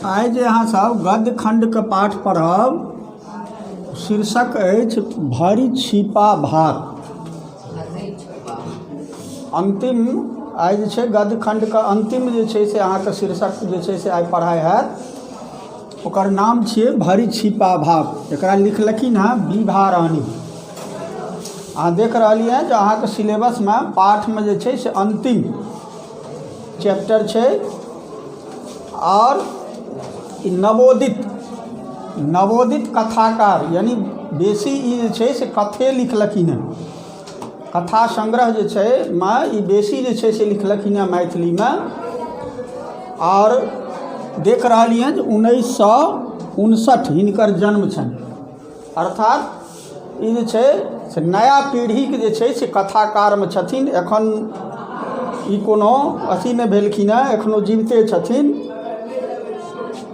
आइ जे अहाँसभ गद्य खण्डके पाठ पढ़ब, शीर्षक अछि भरि छीपा भात। अन्तिम आइ जे छै गद्य खण्डके अन्तिम जे छै से अहाँके शीर्षक जे छै से आइ पढ़ाइ हैत, ओकर नाम छियै भरि छीपा भात। एकरा लिखलखिन हेँ विभा रानी। अहाँ देख रहलियै हँ जे अहाँके सिलेबसमे पाठमे जे छै से अन्तिम चैप्टर छै आओर ई नवोदित नवोदित कथाकार, यानि बेसी ई जे छै से कथे लिखलखिन हँ। कथा संग्रह जे छै मे ई बेसी जे छै से लिखलखिन हँ मैथिलीमे। आओर देख रहलियै हँ जे 1959 हिनकर जन्म छनि, अर्थात ई जे छै से नया पीढ़ीके जे छै से कथाकारमे छथिन। एखन ई कोनो अथी नहि भेलखिन हेँ, एखनो जीविते छथिन।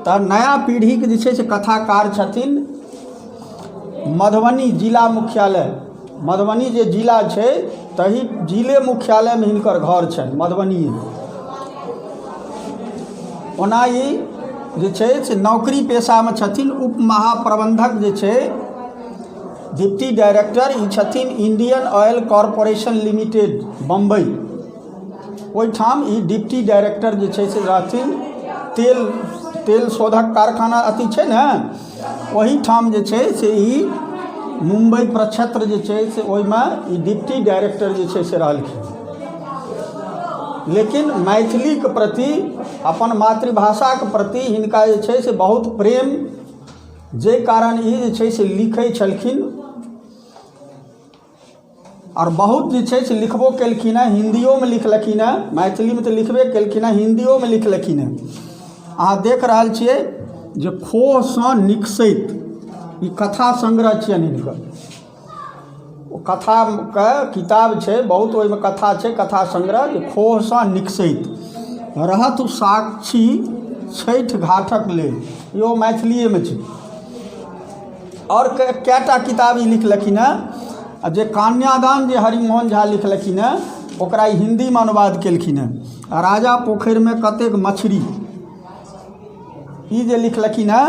तऽ नया पीढ़ीके जे छै से कथाकार छथिन। मधुबनी जिला मुख्यालय, मधुबनी जे जिला छै तहि जिले मुख्यालयमे हिनकर घर छनि मधुबनिए। ओना ई जे छै से नौकरी पेशामे छथिन उप महाप्रबन्धक जे छै, डिप्टी डायरेक्टर ई छथिन Indian oil corporation limited Bombay, ओहिठाम ई डिप्टी डायरेक्टर जे छै से रहथिन। तेल तेल शोधक कारखाना अथी छै ने, ओहिठाम जे छै से ई मुम्बई प्रक्षेत्र जे छै से ओहिमे ई डिप्टी डायरेक्टर जे छै से रहलखिन। लेकिन मैथिलीके प्रति, अपन मातृभाषाके प्रति हिनका जे छै से बहुत प्रेम, जाहि कारण ई जे छै से लिखै छलखिन आओर बहुत जे छै से लिखबो केलखिन हेँ। हिन्दिओमे लिखलखिन हेँ, मैथिलीमे तऽ लिखबे केलखिन हेँ, हिन्दिओमे लिखलखिन हेँ। अहाँ देख रहल छियै जे खोहसँ निकसैत ई कथा संग्रह छियनि हिनकर। ओ कथाके किताब छै, बहुत ओहिमे कथा छै, कथा संग्रह जे खोहसँ निकसैत। रहत साक्षी छठि घाटक लेल, इहो मैथिलिएमे छै। आओर कएटा किताब ई लिखलखिन हेँ। आ जे कन्यादान जे हरिमोहन झा लिखलखिन हेँ ओकरा ई हिन्दीमे अनुवाद केलखिन हेँ। आ राजा पोखरिमे कतेक मछरी, ई जे लिखलखिन हेँ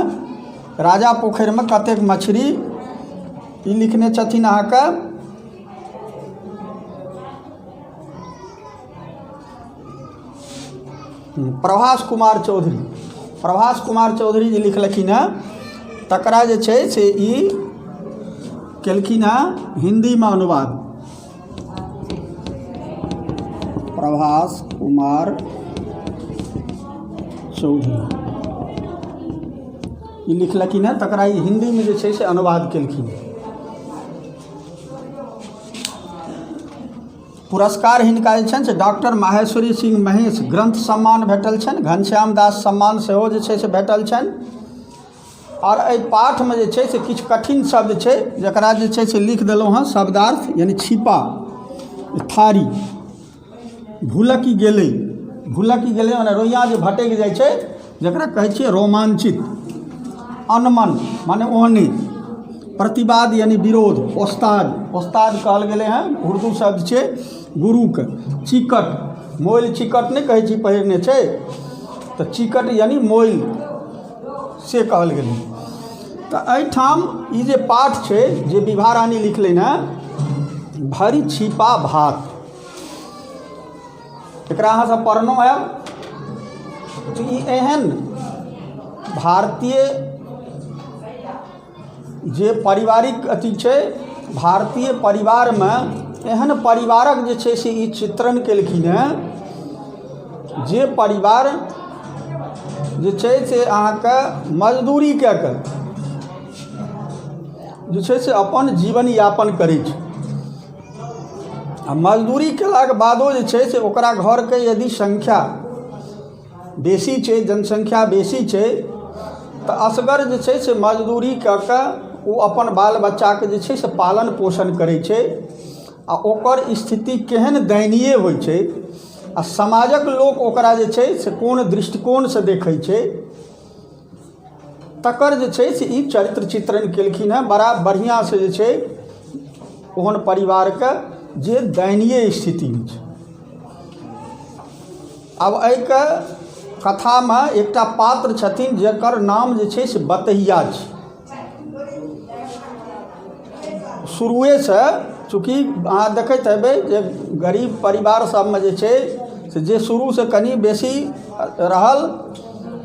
राजा पोखरिमे कतेक मछरी, ई लिखने छथिन अहाँके प्रभास कुमार चौधरी। प्रभास कुमार चौधरी जे लिखलखिन हेँ तकरा जे छै से ई केलखिन हेँ हिन्दीमे अनुवाद। प्रभास कुमार चौधरी ई लिखलखिन हेँ, तकरा ई हिन्दीमे जे छै से अनुवाद केलखिन हेँ। पुरस्कार हिनका जे छनि से डॉक्टर माहेश्वरी सिंह महेश ग्रन्थ सम्मान भेटल छनि, घनश्याम दास सम्मान सेहो जे छै से भेटल छनि। आओर एहि पाठमे जे छै से किछु कठिन शब्द छै जकरा जे छै से लिख देलहुँ हँ शब्दार्थ, यानि छिपा, थारी, भुलकि गेलै, भुलकि गेलै मने रोइआँ जे भटकि जाइ छै जकरा कहै छियै रोमांचित, अनमन माने ओहने, प्रतिवाद यानि विरोध, ओस्ताद, ओस्ताद कहल गेलै हँ उर्दू शब्द छै गुरुके, चिकट, मोइल चिकट नहि कहै छी पहिरने छै तऽ चिकट यानि मोइल से कहल गेलै। तऽ एहिठाम ई जे पाठ छै जे विभा रानी लिखलनि हँ भरि छिपा भात, एकरा अहाँसभ पढ़नहुँ हैब। तऽ ई एहन भारतीय जे पारिवारिक अथी छै, भारतीय परिवारमे एहन परिवारक जे छै से ई चित्रण केलखिन हेँ जे परिवार जे छै से अहाँके मजदूरी कए कऽ जे छै से अपन जीवन यापन करै छै। आ मजदूरी केलाके बादो जे छै से ओकरा घरके यदि संख्या बेसी छै, जनसंख्या बेसी छै, तऽ असगर जे छै से मजदूरी कऽ कऽ ओ अपन बाल बच्चाके जे छै से पालन पोषण करै छै। आ ओकर स्थिति केहन दयनीय होइ छै आ समाजक लोक ओकरा जे छै से कोन दृष्टिकोणसँ देखै छै, तकर जे छै से ई चरित्र चित्रण केलखिन हेँ बड़ा बढ़िआँसँ जे छै ओहन परिवारके जे दयनीय स्थितिमे छै। आब एहिके कथामे एकटा पात्र छथिन जकर नाम जे छै से बतहिया छै। शुरुएसँ चूँकि अहाँ देखैत हेबै जे गरीब परिवार सबमे जे छै से जे शुरूसँ कनि बेसी रहल,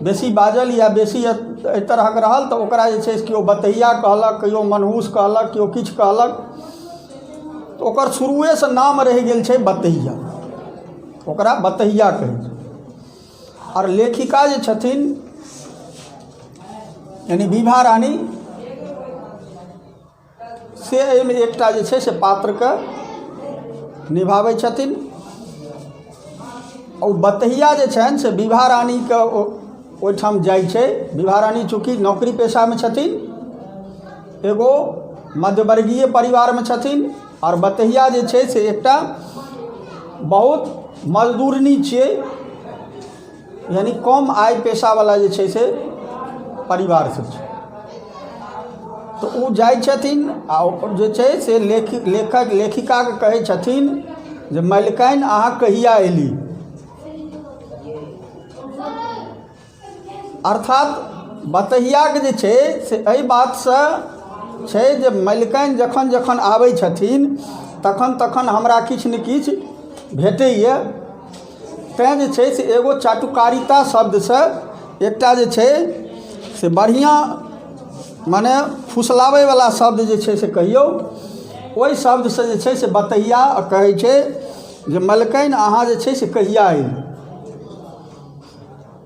बेसी बाजल या बेसी एहि तरहक रहल, तऽ ओकरा जे छै से केओ बतहिया कहलक, केओ मनहूस कहलक, केओ किछु कहलक। तऽ ओकर शुरुएसँ नाम रहि गेल छै बतहिया, ओकरा बतहिया कहै छै। आओर लेखिका जे छथिन यानि विभा रानी, से एहिमे एकटा जे छै से पात्रके निभाबै छथिन। ओ बतहिया जे छनि से विभा रानीके ओहिठाम जाइ छै। विभा रानी चूँकि नौकरी पेशामे छथिन, एगो मध्यवर्गीय परिवारमे छथिन, आओर बतहिया जे छै से एकटा बहुत मजदूरनी छियै, यानि कम आय पेशावला जे छै से परिवारसँ छै। तऽ ओ जाइ छथिन आ ओ जे छै से लेखक लेखिकाके कहै छथिन जे मलिकानि अहाँ कहिया अयली। अर्थात बतहियाके जे छै से एहि बातसँ छै जे मलिकानि जखन जखन आबै छथिन तखन तखन हमरा किछु ने किछु भेटैए। तैँ जे छै से एगो चाटुकारिता शब्दसँ एकटा जे छै से बढ़िआँ मने फुसलाबैवला शब्द जे छै से कहियौ, ओहि शब्दसँ जे छै से बतहिया कहै छै जे मलिकानि अहाँ जे छै से कहिया अयली।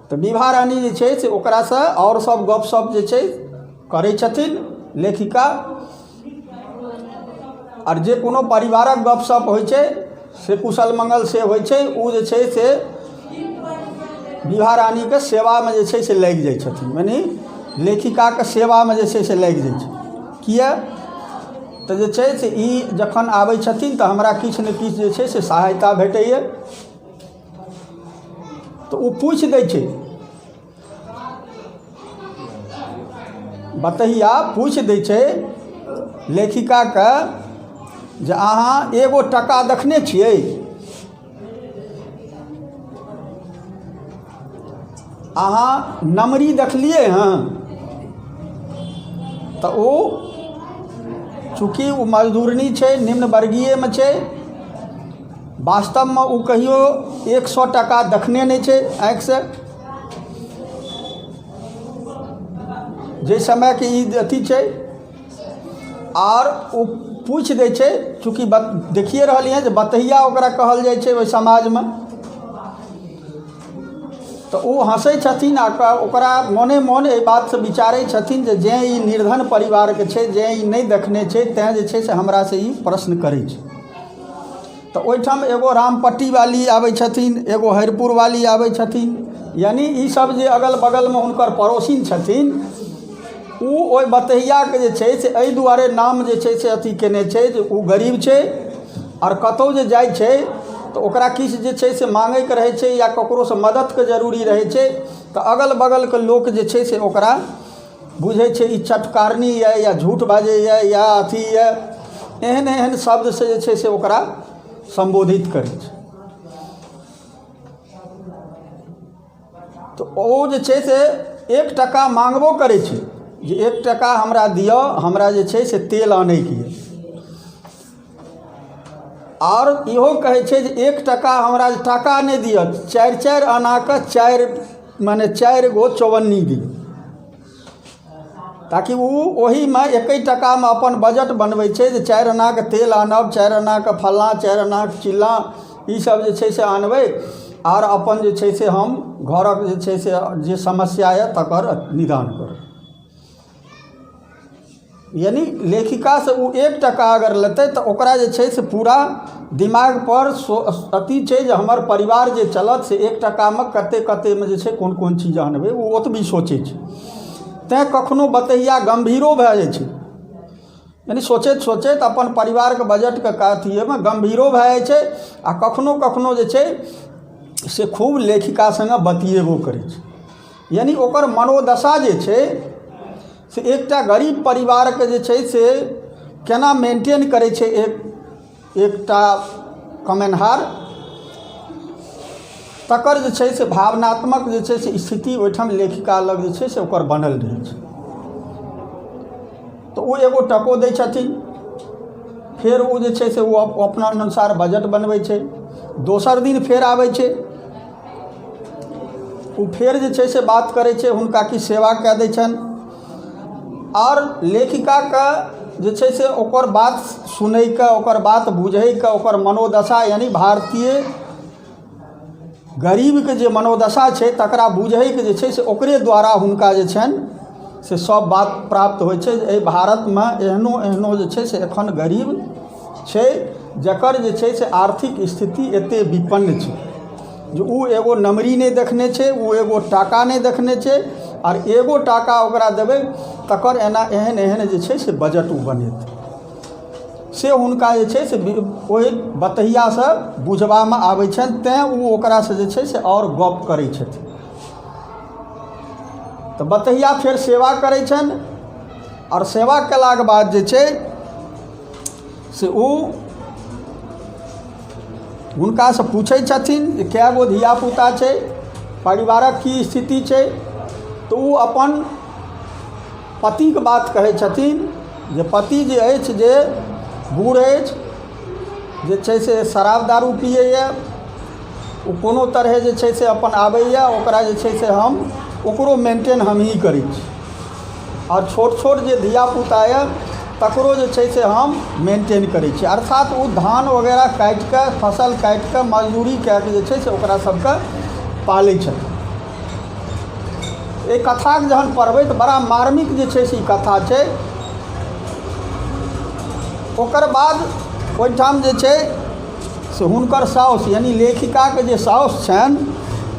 तऽ विभा रानी जे छै से ओकरासँ आओर सब गपशप जे छै करै छथिन लेखिका। आओर जे कोनो परिवारक गपशप होइ छै से कुशल मङ्गल से होइ छै, ओ जे छै से विभा रानीके सेवामे जे छै से लागि जाइ छथिन, मने लेखिकाके सेवामे जे छै से लागि जाइ छै। किए तऽ जे छै से ई जखन आबै छथिन तऽ हमरा किछु ने किछु जे छै से सहायता भेटैए। तऽ ओ पूछि दै छै, बतहिया पूछि दै छै लेखिकाके जे अहाँ एगो टका देखने छियै? अहाँ नमरी देखलियै हँ? तऽ ओ चूँकि ओ मजदूरनी छै, निम्न वर्गीयमे छै, वास्तवमे ओ कहियो 100 टाका देखने नहि छै आँखिसँ। जाहि समयके ई अथी छै, आर ओ पूछि दै छै, चूँकि देखिए रहलियै जे बतहिया ओकरा कहल जाइ छै ओहि समाजमे, तऽ ओ हँसै छथिन आ ओकरा मोने मोन एहि बातसँ विचारै छथिन जे जेँ ई निर्धन परिवारके छै, जेँ ई नहि देखने छै, तेँ जे छै से हमरासँ ई प्रश्न करै छै। तऽ ओहिठाम एगो रामपट्टी वाली आबै छथिन, एगो हरिपुर वाली आबै छथिन, यानि ईसभ जे अगल बगलमे हुनकर पड़ोसिन छथिन, ओ ओहि बतहियाके जे छै से एहि दुआरे नाम जे छै से अथी केने छै जे ओ गरीब छै आओर कतहु जे जाइ छै तऽ ओकरा किछु जे छै से माँगैके रहै छै या ककरोसँ मदतिके जरूरी रहै छै, तऽ अगल बगलके लोक जे छै से ओकरा बुझै छै ई चटकारनी यऽ या झूठ बाजैए या अथी यऽ, एहन एहन शब्दसँ जे छै से ओकरा सम्बोधित करै छै। तऽ ओ जे छै से 1 टका माँगबो करै छै जे 1 टका हमरा दिअ, हमरा जे छै से तेल आनैके यऽ। आओर इहो कहै छै जे 1 टका हमरा टाका नहि दिअ, 4-4 आनाके 4 मने 4 गो चौअन्नी दिअ, ताकि ओ ओहीमे 1 टकामे अपन बजट बनबै छै जे 4 आनाके तेल आनब, 4 आनाके फल्लाँ, 4 आनाके चिल्लाँ, ईसब जे छै से आनबै आओर अपन जे छै से हम घरक जे छै से जे समस्या यऽ तकर निदान करब। यानि लेखिकासँ ओ 1 टका अगर लेतै तऽ ओकरा जे छै से पूरा दिमागपर अथी छै जे हमर परिवार जे चलत से 1 टकामे कतेक कतेकमे जे छै कोन कोन चीज आनबै, ओ ओतबी सोचै छै। तैँ कखनो बतहिया गम्भीरो भए जाइ छै, यानि सोचैत सोचैत अपन परिवारके बजटके अथिएमे गम्भीरो भए जाइ छै आ कखनो कखनो जे छै से खूब लेखिका सङ्गे बतिएबो करै छै। यानि ओकर मनोदशा जे छै से एकटा गरीब परिवारके जे छै से केना मेन्टेन करै छै एकटा कमेनहार, तकर जे छै से भावनात्मक जे छै से स्थिति ओहिठाम लेखिका लग जे छै से ओकर बनल रहै छै। तऽ ओ एगो टको दै छथिन, फेर ओ जे छै से ओ अपना अनुसार बजट बनबै छै। दोसर दिन फेर आबै छै, ओ फेर जे छै से बात करै छै, हुनका किछु सेवा कए दै छनि। आओर लेखिकाके जे छै से ओकर बात सुनैके, ओकर बात बुझैके, ओकर मनोदशा यानि भारतीय गरीबके जे मनोदशा छै तकरा बुझैके जे छै से ओकरे द्वारा हुनका जे छनि से सब बात प्राप्त होइ छै जे एहि भारतमे एहनो एहनो जे छै से एखन गरीब छै जकर जे छै से आर्थिक स्थिति एतेक विपन्न छै जे ओ एगो नमरी नहि देखने छै, ओ एगो टाका नहि देखने छै, आर एगो टाका ओकरा देबै तकर एना एहन एहन जे छै से बजट ओ बनेतै। से हुनका जे छै से ओहि बतहियासँ बुझबामे आबै छनि, तैँ ओ ओकरासँ जे छै से आओर गप करै छथिन। तऽ बतहिया फेर सेवा करै छनि, आओर सेवा कयलाके बाद जे छै से ओ हुनकासँ पूछै छथिन जे कए गो धियापुता छै, परिवारक की स्थिति छै। तऽ ओ अपन पतिके बात कहै छथिन जे पति जे अछि जे बूढ़ अछि, जे छै से शराब दारू पियैए, ओ कोनो तरहे जे छै से अपन आबैए, ओकरा जे छै से हम ओकरो मेन्टेन हमहीँ करै छी, आओर छोट छोट जे धियापुता यए तकरो जे छै से हम मेन्टेन करै छी। अर्थात ओ धान वगैरह काटिकऽ, फसल काटिकऽ, मजदूरी कए कऽ जे छै से ओकरा सबके पालै छथिन। एहि कथाके जहन पढ़बै तऽ बड़ा मार्मिक जे छै से ई कथा छै। ओकर बाद ओहिठाम जे छै से हुनकर साउस यानि लेखिकाके जे साउस छनि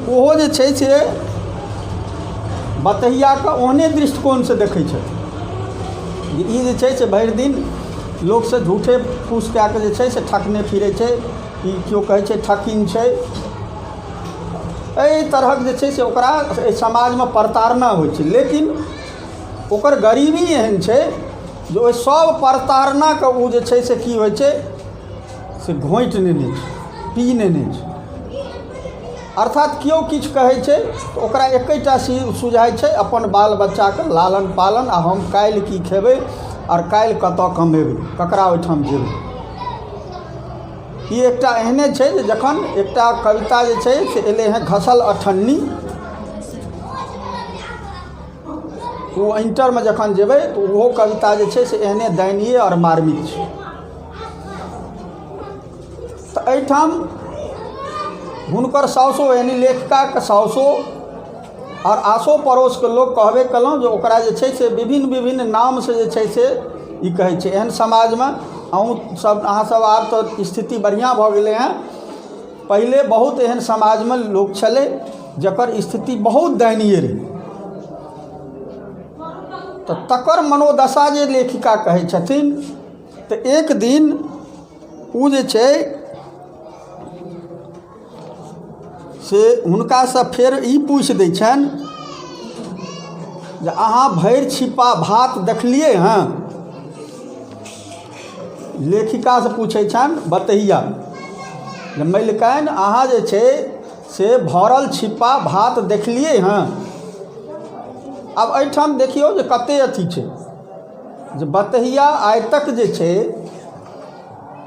ओहो जे छै से बतहियाके ओहने दृष्टिकोणसँ देखै छथिन जे ई जे छै से भरि दिन लोकसँ झूठे फूस कए कऽ जे छै से ठकने फिरै छै, ई केओ कहै छै ठकिन छै, एहि तरहक जे छै से ओकरा एहि समाजमे प्रताड़ना होइ छै। लेकिन ओकर गरीबी एहन छै जे ओहि सभ प्रताड़नाके ओ जे छै से की होइ छै से घोँटि नेने छै, पी नेने छै। अर्थात केओ किछु कहै छै तऽ ओकरा एकैटा सुझाइ छै, अपन बाल बच्चाके लालन पालन, आ हम काल्हि की खेबै आओर काल्हि कतऽ कमेबै, ककरा ओहिठाम जेबै। ई एकटा एहने छै जे जखन एकटा कविता जे छै से एलै हँ घसल अठन्नी, ओ इंटरमे जखन जेबै तऽ ओहो कविता जे छै से एहने दयनीय आओर मार्मिक छै। तऽ एहिठाम हुनकर साउसो यानि लेखिकाके साउसो आओर आसो पड़ोसके लोक कहबे कयलहुँ जे ओकरा जे छै से विभिन्न विभिन्न नामसँ जे छै से ई कहै छै। एहन समाजमे अहूँ सब अहाँसब आब तऽ स्थिति बढ़िआँ भऽ गेलै हँ, पहिले बहुत एहन समाजमे लोक छलै जकर स्थिति बहुत दयनीय रहै। तऽ तकर मनोदशा जे लेखिका कहै छथिन तऽ एक दिन ओ जे छै से हुनकासँ फेर ई पूछि दै छनि जे अहाँ भरि छिप्पा भात देखलियै हँ? लेखिकासँ पूछै छनि बतहिया जे मलिकानि अहाँ जे छै से भरल छिप्पा भात देखलियै हँ? आब एहिठाम देखियौ जे कतेक अथी छै जे बतहिया आइ तक जे छै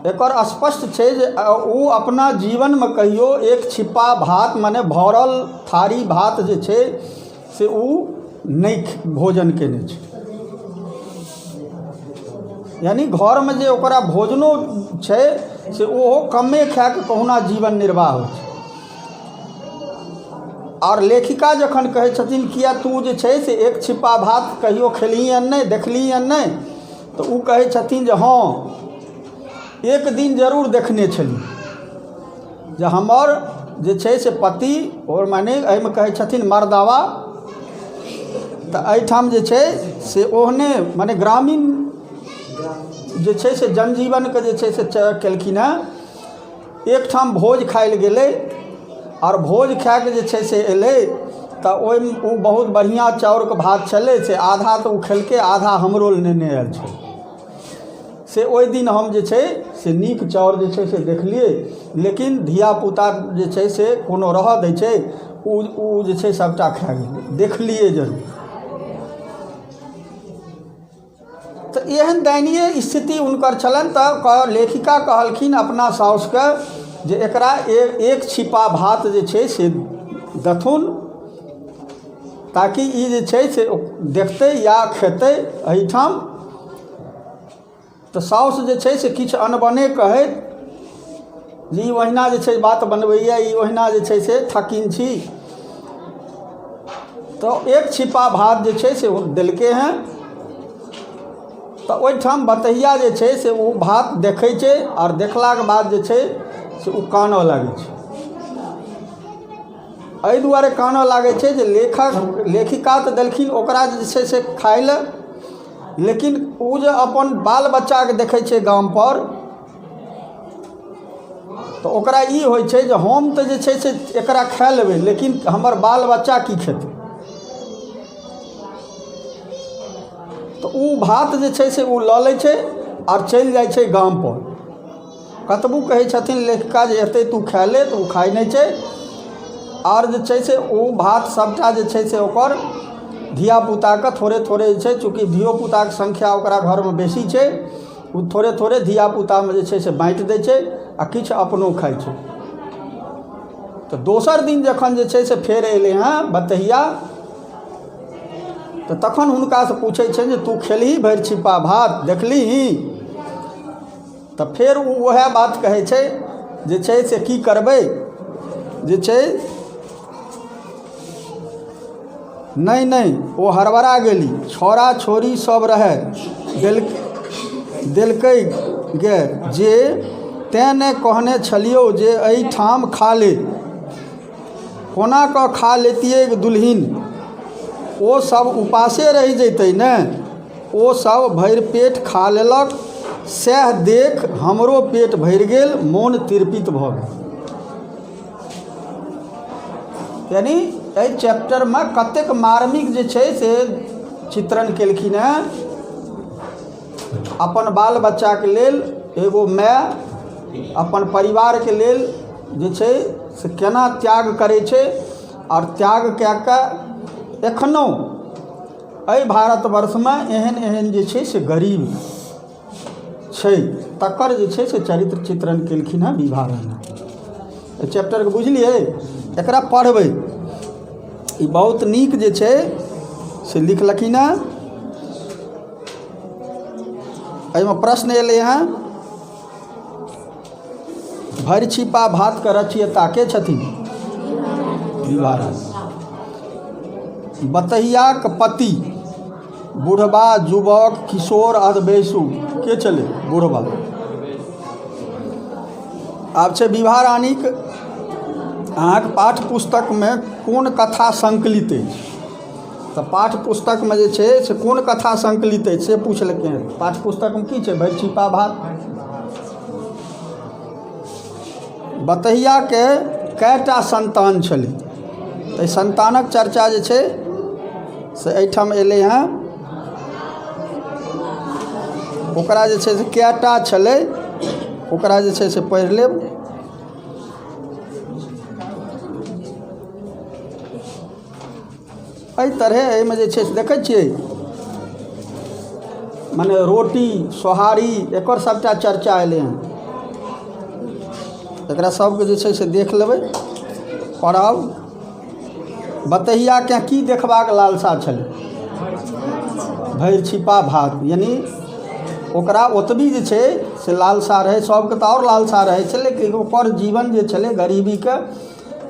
एकर स्पष्ट छै जे ओ अपना जीवनमे कहियो एक छिप्पा भात मने भरल थारी भात जे छै से ओ नहि भोजन कयने छै। यानि घरमे जे ओकरा भोजनो छै से ओहो कमे खाकऽ कहुना जीवन निर्वाह होइ छै। आओर लेखिका जखन कहै छथिन किए तू जे छै से एक छिप्पा भात कहियो खेलही हन नहि, देखलही हन नहि, तऽ ओ कहै छथिन जे हँ एक दिन जरूर देखने छली जे हमर जे छै से पति आओर माने एहिमे कहै छथिन मरदावा, तऽ एहिठाम जे छै से ओहने मने ग्रामीण जे छै से जनजीवनके जे छै से केलखिन हेँ। एकठाम भोज खाइ लए गेलै आओर भोज खाकऽ जे छै से एलै तऽ ओहिमे ओ बहुत बढ़िआँ चाउरके भात छलै से आधा तऽ ओ खेलकै, आधा हमरो लए नेने आयल छलै। से ओहि दिन हम जे छै से से नीक चाउर जे छै से देखलियै, लेकिन धियापुता जे छै से कोनो रहऽ दै छै? ओ ओ जे छै सभटा खा गेलै, देखलियै जरूर। तऽ एहन दयनीय स्थिति हुनकर छलनि। तऽ लेखिका कहलखिन अपना साउसके जे एकरा एक छिपा भात जे छै से देथुन, ताकि ई जे छै से देखतै या खेतै एहिठाम। तऽ साउस जे छै से किछु अनबने कहैत जे ई ओहिना जे छै बात बनबैए, ई ओहिना जे छै से थकिन छी। तऽ एक छिपा भात जे छै से ओ देलकै हेँ। तऽ ओहिठाम बतहिया जे छै से ओ भात देखै छै, आओर देखलाके बाद जे छै से ओ कानऽ लागै छै। एहि दुआरे कानऽ लागै छै जे लेखक लेखिका तऽ देलखिन ओकरा जे छै से खाइ लए, लेकिन ओ जे अपन बाल बच्चाके देखै छै गामपर, तऽ ओकरा ई होइ छै जे हम तऽ जे छै से एकरा खाए लेबै, लेकिन हमर बाल बच्चा की खेतै? तऽ ओ भात जे छै से ओ लऽ लै छै आओर चलि जाइ छै गामपर। कतबो कहै छथिन लेखिका जे एतै तू खाए ले, तऽ ओ खाइ नहि छै, आओर जे छै से ओ भात सभटा जे छै से ओकर धियापुताके थोड़े थोड़े जे छै, चूँकि धियोपुताके संख्या ओकरा घरमे बेसी छै, ओ थोड़े थोड़े धियापुतामे जे छै से बाँटि दै छै आ किछु अपनो खाइ छै। तऽ दोसर दिन जखन जे छै से फेर एलै हँ बतहिया, तऽ तखन हुनकासँ पूछै छै जे तू खेलही भरि छिपा भात, देखलिही? तऽ फेर ओ उएह बात कहै छै जे छै से की करबै जे छै, नहि नहि, ओ हड़बड़ा गेली, छौड़ा छौड़ी सब रहै, देल देलकै गे जे तेँ ने कहने छलियौ जे एहिठाम खा ले। कोना कऽ खा लेतियै दुलहिन? ओ सब उपासे रहि जैतै ने। ओ सब भरि पेट खा लेलक, सएह देख हमरो पेट भरि गेल, मोन तिरपित भऽ गेल। यानी एहि चैप्टरमे कतेक मार्मिक जे छै से चित्रण केलखिन हेँ। अपन बाल बच्चाके लेल एगो माय अपन परिवारके लेल जे छै से केना त्याग करै छै, आओर त्याग कए कऽ एखनो एहि भारतवर्षमे एहन एहन जे छै से गरीब छै, तकर जे छै से चरित्र चित्रण केलखिन हेँ विभा रानी। एहि चैप्टरके बुझलियै? एकरा पढ़बै, ई बहुत नीक जे छै से लिखलखिन हेँ। एहिमे प्रश्न एलै हेँ, भरि छिपा भातके रचयिता के छथिन? विभा रानी। बतहियाक पति बुढ़बा, युवक, किशोर, अधवयसू के छलै? बुढ़बा। आब छै विभा रानीक अहाँके पाठ्य पुस्तकमे कोन कथा सङ्कलित अछि? तऽ पाठ्य पुस्तकमे जे छै से कोन कथा सङ्कलित अछि से पुछलकै हँ। पाठ्य पुस्तकमे की छै? भरि छिपा भात। बतहियाके कएटा सन्तान छलै? तऽ एहि सन्तानक चर्चा जे छै से एहिठाम एलै हँ। ओकरा जे छै से कएटा छलै, ओकरा जे छै से पढ़ि लेब। एहि तरहे एहिमे जे छै से देखै छियै, मने रोटी सोहारी एकर सभटा चर्चा एलै हँ। एकरा सभके जे छै से देख लेबै, पढ़ब। बतहियाके की देखबाक लालसा छलै? भरि छिपा भात। यानि ओकरा ओतबी जे छै से लालसा रहै। सभके तऽ आओर लालसा रहै छै, लेकिन ओकर जीवन जे छलै गरीबीके,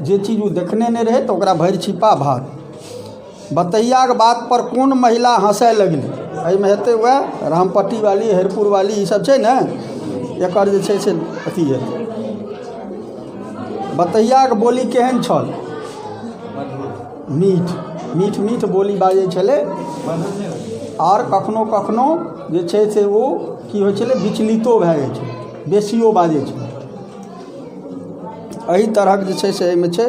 जे चीज ओ देखने नहि रहै, तऽ ओकरा भरि छिपा भात। बतहियाके बातपर कोन महिला हँसय लगली? एहिमे हेतै वएह रामपट्टी वाली, हरिपुर वाली, ईसभ छै ने, एकर जे छै से अथी हेतै। बतहियाके बोली केहन छल? मीठ मीठ मीठ बोली बाजै छलै, आओर कखनो कखनो जे छै से ओ की होइ छलै, विचलितो भए जाइ छलै, बेसियो बाजै छलै। एहि तरहक जे छै से एहिमे छै।